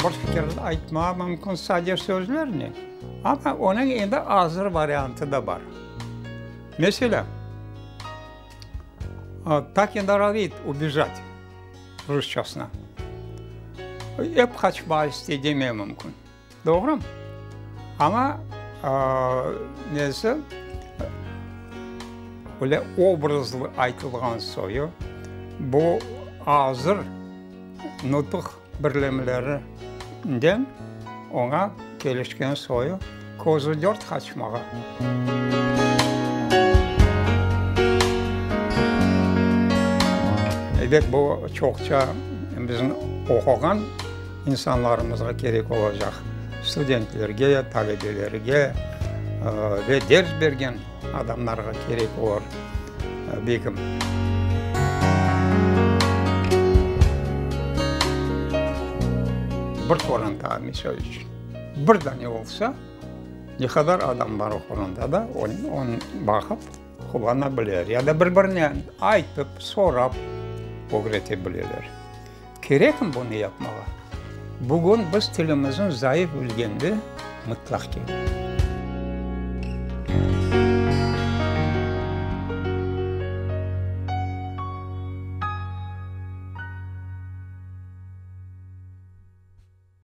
Bir fikir aytmağa mümkün sade sözlernen, amma onıñ endi azır variantı da bar. Meselâ, tak i norovit ubejat rusçasına. Ep qaçmağa istey demeye mümkün. Doğrumı? Amma nesi, öyle obrazlı aytılğan soyu, bu azır nutuq birlemlerinden oña kelişken soyu közü dört qaçmağa. Ebet, bu çoqça bizim oquğan insanlarımızğa kerek olacaq, studentlerge, talebelerge ve ders bergen adamlarğa kerek olur, belkim. Bir qoranta, misal içün, bir dane olsa, ne qadar adam bar o qorantada, onı baqıp qullana bilir, ya da bir-birine aytıp, sorap ögrete bileler. Kerekmi bunı yapmağa? Bugün biz tilimizni zayıf bilgende, mıtlaq kerek.